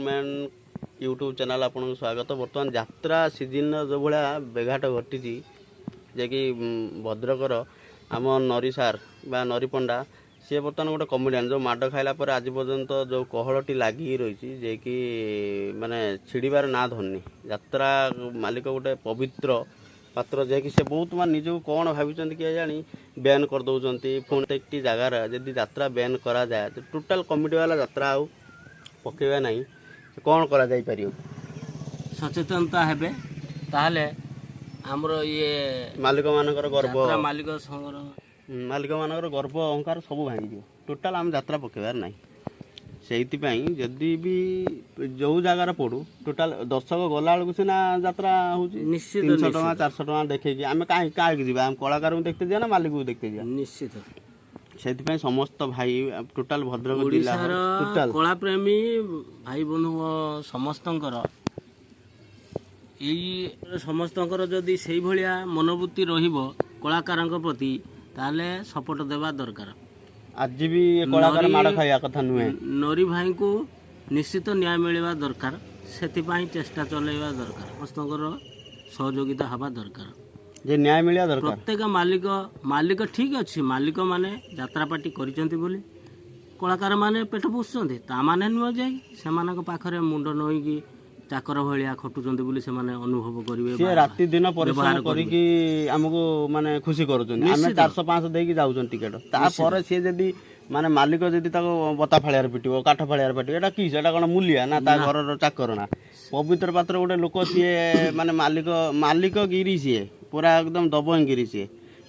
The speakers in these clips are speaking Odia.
ମ୍ୟାନ୍ ୟୁଟ୍ୟୁବ୍ ଚ୍ୟାନେଲ୍ ଆପଣଙ୍କୁ ସ୍ୱାଗତ। ବର୍ତ୍ତମାନ ଯାତ୍ରା ସିଜିନ୍ର ଯେଉଁ ଭଳିଆ ବ୍ୟାଘାତ ଘଟିଛି, ଯିଏକି ଭଦ୍ରକର ଆମ ନରି ସାର୍ ବା ନରି ପଣ୍ଡା, ସିଏ ବର୍ତ୍ତମାନ ଗୋଟେ କମେଡ଼ିଆନ୍। ଯେଉଁ ମାଡ଼ ଖାଇଲା ପରେ ଆଜି ପର୍ଯ୍ୟନ୍ତ ଯେଉଁ କହଳଟି ଲାଗିକି ରହିଛି, ଯିଏକି ମାନେ ଛିଡ଼ିବାର ନାଁ ଧରିନି। ଯାତ୍ରା ମାଲିକ ଗୋଟେ ପବିତ୍ର ପାତ୍ର, ଯିଏକି ସେ ବହୁତ ମାନେ ନିଜକୁ କ'ଣ ଭାବିଛନ୍ତି କିଏ ଜାଣି, ବ୍ୟାନ୍ କରିଦେଉଛନ୍ତି। ପୁଣି ପ୍ରତ୍ୟେକଟି ଜାଗାରେ ଯଦି ଯାତ୍ରା ବ୍ୟାନ୍ କରାଯାଏ, ଟୋଟାଲ୍ କମିଟି ବାଲା ଯାତ୍ରା ଆଉ ପକେଇବା ନାହିଁ। କ'ଣ କରାଯାଇପାରିବ? ସଚେତନତା ହେବେ, ତାହେଲେ ଆମର ଇଏ ମାଲିକମାନଙ୍କର ଗର୍ବ, ଯାତ୍ରା ମାଲିକ ସଂଘର ମାଲିକମାନଙ୍କର ଗର୍ବ ଅହଙ୍କାର ସବୁ ଭାଙ୍ଗିଯିବ। ଟୋଟାଲ୍ ଆମେ ଯାତ୍ରା ପକେଇବାର ନାହିଁ। ସେଇଥିପାଇଁ ଯଦି ବି ଯେଉଁ ଜାଗାରେ ପଡ଼ୁ, ଟୋଟାଲ୍ ଦର୍ଶକ ଗଲାବେଳକୁ ସିନା ଯାତ୍ରା ହେଉଛି 300 ଟଙ୍କା, 400 ଟଙ୍କା ଦେଖେଇକି ଆମେ କାହିଁକି କାହିଁକି ଯିବା? ଆମେ କଳାକାରଙ୍କୁ ଦେଖିତେ ଯିବା ନା ମାଲିକକୁ ଦେଖିତେ ଯିବା? ନିଶ୍ଚିତ। ସେଥିପାଇଁ ସମସ୍ତ ଭାଇ, ଟୋଟାଲ୍ ଭଦ୍ରକ ଜିଲ୍ଲା ଓଡ଼ିଶାର ଟୋଟାଲ୍ କଳାପ୍ରେମୀ ଭାଇ ବନ୍ଧୁ ସମସ୍ତଙ୍କର, ଏଇ ସମସ୍ତଙ୍କର ଯଦି ସେଇଭଳିଆ ମନୋବୃତ୍ତି ରହିବ କଳାକାରଙ୍କ ପ୍ରତି, ତାହେଲେ ସପୋର୍ଟ ଦେବା ଦରକାର। ଆଜି ବି ଏ କଳାକାର ମାଡ଼ ଖାଇବା କଥା ନୁହେଁ। ନରି ଭାଇଙ୍କୁ ନିଶ୍ଚିତ ନ୍ୟାୟ ମିଳିବା ଦରକାର। ସେଥିପାଇଁ ଚେଷ୍ଟା ଚଲେଇବା ଦରକାର। ସମସ୍ତଙ୍କର ସହଯୋଗିତା ହେବା ଦରକାର। ଯେ ନ୍ୟାୟ ମିଳିବା ଦରକାର। ପ୍ରତ୍ୟେକ ମାଲିକ ଠିକ୍ ଅଛି, ମାଲିକମାନେ ଯାତ୍ରା ପାର୍ଟି କରିଛନ୍ତି ବୋଲି କଳାକାରମାନେ ପେଟ ପୋଷୁଛନ୍ତି। ତା ମାନେ ନୁହେଁ ଯେ ସେମାନଙ୍କ ପାଖରେ ମୁଣ୍ଡ ନଇକି ଚାକର ଭଳିଆ ଖଟୁଛନ୍ତି ବୋଲି ସେମାନେ ଅନୁଭବ କରିବେ ସିଏ ବା ରାତି ଦିନ ପରିଶ୍ରମ ବ୍ୟବହାର କରିବେ। କରିକି ଆମକୁ ମାନେ ଖୁସି କରୁଛନ୍ତି। ଆମେ 400 500 ଦେଇକି ଯାଉଛନ୍ତି ଟିକେଟ। ତାପରେ ସିଏ ଯଦି ମାନେ ମାଲିକ ଯଦି ତାକୁ ବତା ଫାଳିଆରେ ପିଟିବ, କାଠ ଫାଳିଆରେ ପିଟିବ, ଏଇଟା କି? ସେଟା କ'ଣ ମୂଲିଆ ନା ତା ଘରର ଚାକର ନା? ପବିତ୍ର ପାତ୍ର ଗୋଟେ ଲୋକ, ସିଏ ମାନେ ମାଲିକ, ମାଲିକ ଗିରି, ସିଏ ପୁରା ଏକଦମ ଦବଙ୍ଗଗିରି ସିଏ।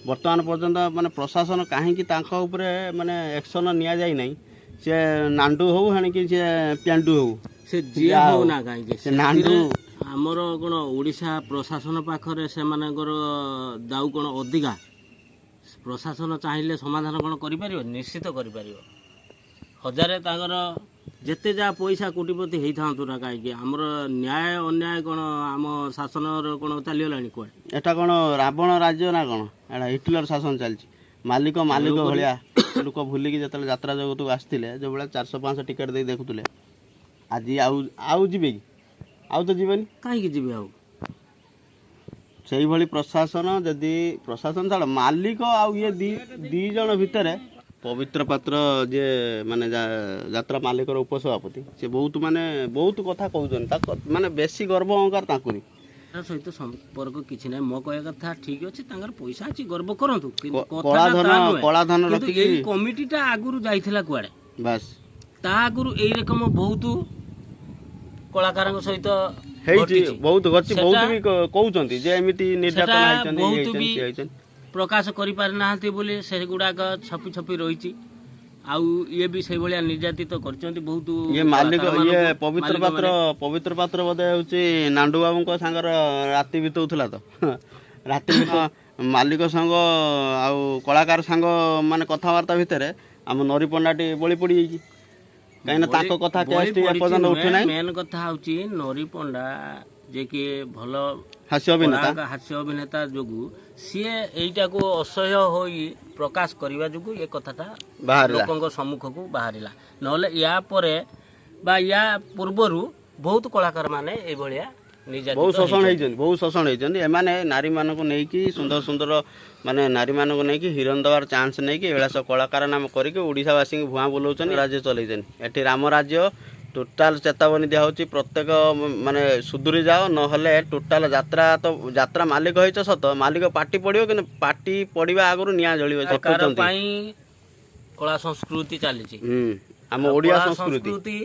ବର୍ତ୍ତମାନ ପର୍ଯ୍ୟନ୍ତ ମାନେ ପ୍ରଶାସନ କାହିଁକି ତାଙ୍କ ଉପରେ ମାନେ ଆକ୍ସନ ନିଆଯାଇ ନାହିଁ? ସିଏ ନାଣ୍ଡୁ ହଉ ହେଣିକି ସିଏ ପ୍ୟାଣ୍ଡୁ ହଉ, ସେ ଯିଏ ଯାହା ହଉ ହଉ, ନା କାହିଁକି, ସେ ନାଣ୍ଡୁ। ସେଥିରେ ଆମର କ'ଣ ଓଡ଼ିଶା ପ୍ରଶାସନ ପାଖରେ ସେମାନଙ୍କର ଦାଉ କ'ଣ ଅଧିକା? ପ୍ରଶାସନ ଚାହିଁଲେ ସମାଧାନ କ'ଣ କରିପାରିବ? ନିଶ୍ଚିତ କରିପାରିବ। ହଜାରେ ତାଙ୍କର ଯେତେ ଯାହା ପଇସା କୋଟିପତି ହେଇଥାନ୍ତୁ ନା କାହିଁକି, ଆମର ନ୍ୟାୟ ଅନ୍ୟାୟ କ'ଣ ଆମ ଶାସନର କ'ଣ ଚାଲିଗଲାଣି କୁଆଡ଼େ? ଏଟା କ'ଣ ରାବଣ ରାଜ୍ୟ ନା କ'ଣ? ଏଟା ହିଟଲର ଶାସନ ଚାଲିଛି। ମାଲିକ ମାଲିକ ଭଳିଆ ଲୋକ ଭୁଲିକି ଯେତେବେଳେ ଯାତ୍ରା ଜଗତକୁ ଆସିଥିଲେ, ଯେଉଁ ଭଳିଆ 400 500 ଟିକେଟ୍ ଦେଇ ଦେଖୁଥିଲେ, ଆଜି ଆଉ ଆଉ ଯିବେ କି? ଆଉ ତ ଯିବେନି। କାହିଁକି ଯିବେ ଆଉ? ସେଇଭଳି ପ୍ରଶାସନ, ଯଦି ପ୍ରଶାସନ ଛାଡ଼, ମାଲିକ ଆଉ ଇଏ ଦି ଜଣ ଭିତରେ ପବିତ୍ର ପାତ୍ର ଯିଏ ମାନେ ଯାତ୍ରା ମାଲିକର ଉପସଭାପତି, ସେ ବହୁତ ମାନେ ବହୁତ କଥା କହୁଛନ୍ତି। ତାଙ୍କ ମାନେ ବେଶୀ ଗର୍ବ ଅହଙ୍କାର ତାଙ୍କୁରି। ତା ସହିତ ସମ୍ପର୍କ କିଛି ନାହିଁ। ମୋ କହିବା କଥା, ଠିକ ଅଛି, ତାଙ୍କର ପଇସା ଅଛି, ଗର୍ବ କରନ୍ତୁ, କିନ୍ତୁ କଥାଟା କଳାଧନ ତା ନୁହେଁ। କଳାଧନ କିନ୍ତୁ ରଖିକି ଏଇ କମିଟିଟା ଆଗରୁ ଯାଇଥିଲା କୁଆଡ଼େ? ବାସ୍। ତା ଆଗରୁ ଏଇ ରକମ ବହୁତ କଳାକାରଙ୍କ ସହିତ ହେଇଛି। ଘଟିଛି। ବହୁତ ଘଟିଛି। ବହୁତ ସେଟା ବି କହୁଛନ୍ତି ଯେ ଏମିତି ନିର୍ଯାତନା ସେଟା ହେଇଛନ୍ତି, ଇଏ ବହୁତ ହେଇଛନ୍ତି, ବି ସିଏ ହେଇଛନ୍ତି। ପ୍ରକାଶ କରିପାରିନାହାନ୍ତି ବୋଲି ସେଗୁଡ଼ାକ ଛପି ଛପି ରହିଛି। ଆଉ ଇଏ ବି ସେଇଭଳିଆ ନିର୍ଯାତିତ କରିଛନ୍ତି ବହୁତ ଇଏ ମାଲିକ, ଇଏ କଳାକାରମାନଙ୍କୁ, ପବିତ୍ର ପାତ୍ର, ମାଲିକମାନେ। ପବିତ୍ର ପାତ୍ର ବୋଧେ ହଉଛି ନାଣ୍ଡୁ ବାବୁଙ୍କ ସାଙ୍ଗର ରାତି ବିତଉଥିଲା ତ। ରାତି ମାଲିକ ସାଙ୍ଗ ଆଉ କଳାକାର ସାଙ୍ଗ ମାନେ କଥାବାର୍ତ୍ତା ଭିତରେ ଆମ ନରି ପଣ୍ଡାଟି ବଳି ପଡ଼ିଯାଇଛି। କାହିଁକିନା ତାଙ୍କ କଥା ବଳି କେସଟି ପଡ଼ିଛି ଏପର୍ଯ୍ୟନ୍ତ ନୁହେଁ, ଉଠୁନାହିଁ। ମେନ୍ କଥା ହଉଛି ନରି ପଣ୍ଡା ଯେ କି ଭଲ ହାସ୍ୟ ଅଭିନେତା, ହାସ୍ୟ ଅଭିନେତା ଯୋଗୁ ସିଏ ଏଇଟାକୁ ଅସହ୍ୟ ହୋଇ ପ୍ରକାଶ କରିବା ଯୋଗୁ ଏ କଥାଟା ବାହାରିଲା, ଲୋକଙ୍କ ସମ୍ମୁଖକୁ ବାହାରିଲା। ନହେଲେ ୟା ପରେ ବା ୟା ପୂର୍ବରୁ ବହୁତ କଳାକାର ମାନେ ଏଇଭଳିଆ ନିର୍ଯାତିତ ବହୁତ ଶୋଷଣ ହେଇଛନ୍ତି। ହେଇଛନ୍ତି, ବହୁତ ଶୋଷଣ ହେଇଛନ୍ତି। ଏମାନେ ନାରୀମାନଙ୍କୁ ନେଇକି, ସୁନ୍ଦର ସୁନ୍ଦର ମାନେ ନାରୀମାନଙ୍କୁ ନେଇକି ହିରୋଇନ୍ ଦେବାର ଚାନ୍ସ ନେଇକି ଏଭଳିଆ ସବୁ କଳାକାର ନାମ କରିକି ଓଡ଼ିଶାବାସୀଙ୍କୁ ଭୁଆଁ ବୁଲାଉଛନ୍ତି, ରାଜ୍ୟ ଚଲେଇଛନ୍ତି। ଏଠି ରାମ ରାଜ୍ୟ। ଟୋଟାଲ ଚେତାବନୀ ଦିଆହେଉଛି ପ୍ରତ୍ୟେକ ମାନେ ସୁଧୁରି ଯାଅ, ନହେଲେ ଟୋଟାଲ ଯାତ୍ରା ତ ଯାତ୍ରା ମାଲିକ ହେଇଛ ସତ, ମାଲିକ ପାଟି ପଡ଼ିବ, କିନ୍ତୁ ପାଟି ପଡ଼ିବା ଆଗରୁ ନିଆଁ ଜଳିବ। କଳାକାର ଦେଖୁଛନ୍ତି। ପାଇଁ କଳା ସଂସ୍କୃତି ଚାଲିଛି। ଆମ ଆଉ ଓଡ଼ିଆ କଳା ସଂସ୍କୃତି ସଂସ୍କୃତି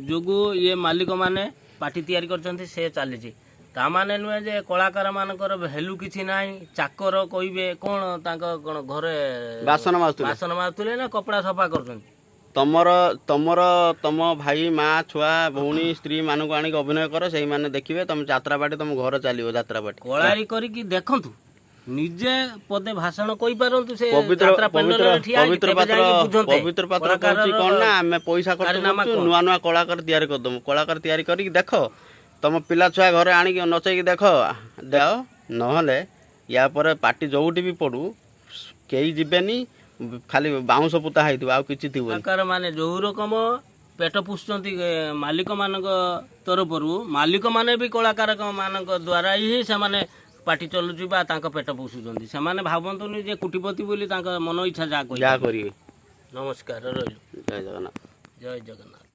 ଯୋଗୁ ଇଏ ମାଲିକମାନେ ପାର୍ଟି ତିଆରି କରିଛନ୍ତି, ସେ ଚାଲିଛି। ତା ମାନେ ନୁହେଁ ଯେ କଳାକାର ମାନଙ୍କର ଭ୍ୟାଲୁ କିଛି ନାହିଁ। ଚାକର କହିବେ କ'ଣ? ତାଙ୍କ କ'ଣ ଘରେ ବାସନ ମାଜୁଥିଲେ? ବାସନ ମାଜୁଥିଲେ ନା କପଡ଼ା ସଫା କରୁଛନ୍ତି? ତମର ତମର ତମ ଭାଇ, ମା, ଛୁଆ, ଭଉଣୀ, ସ୍ତ୍ରୀ ମାନଙ୍କୁ ଆଣିକି ଅଭିନୟ କର, ସେଇମାନେ ଦେଖିବେ ତମ ଯାତ୍ରା ପାର୍ଟି, ତମ ଘର ଚାଲିବ ଯାତ୍ରା ପାର୍ଟି। କଳାରୀ କରିକି ଦେଖନ୍ତୁ, ନିଜେ ପଦେ ଭାଷଣ କହିପାରନ୍ତୁ ସେ ପବିତ୍ର ଯାତ୍ରା ପବିତ୍ର ପେଣ୍ଡାଲରେ ଠିଆ ହେଇକି, ପବିତ୍ର ତେବେ ପାତ୍ର ଯାଇକି ବୁଝନ୍ତେ ପବିତ୍ର ପାତ୍ର କହୁଛି କଳାକାରର କ'ଣ ନା ଆମେ ପଇସା ଖର୍ଚ୍ଚ କାରନାମା କରୁଛୁ, କ'ଣ? ନୂଆ ନୂଆ କଳାକାର ତିଆରି କରିଦବୁ। କଳାକାର ତିଆରି କରିକି ଦେଖ, ତମ ପିଲା ଛୁଆ ଘରେ ଆଣିକି ନଚେଇକି ଦେଖ ଦେହ। ନହେଲେ ୟା ପରେ ପାର୍ଟି ଯୋଉଠି ବି ପଡୁ, କେହି ଯିବେନି। ଖାଲି ବାଉଁଶ ପୋତା ହେଇଥିବ, ଆଉ କିଛି ଥିବନି। କଳାକାର ମାନେ ଯୋଉ ରକମ ପେଟ ପୋଷୁଛନ୍ତି ମାଲିକମାନଙ୍କ ତରଫରୁ, ମାଲିକମାନେ ବି କଳାକାରମାନଙ୍କ ଦ୍ୱାରା ହିଁ ସେମାନେ ପାଟି ଚଲୁଛି ବା ତାଙ୍କ ପେଟ ପୋଷୁଛନ୍ତି। ସେମାନେ ଭାବନ୍ତୁନି ଯେ କୁଟିପତି ବୋଲି ତାଙ୍କ ମନ ଇଚ୍ଛା ଯାହା କହିବେ। ଯାହା କରିବେ। ନମସ୍କାର, ରହିଲୁ। ଜୟ ଜଗନ୍ନାଥ। ଜୟ ଜଗନ୍ନାଥ।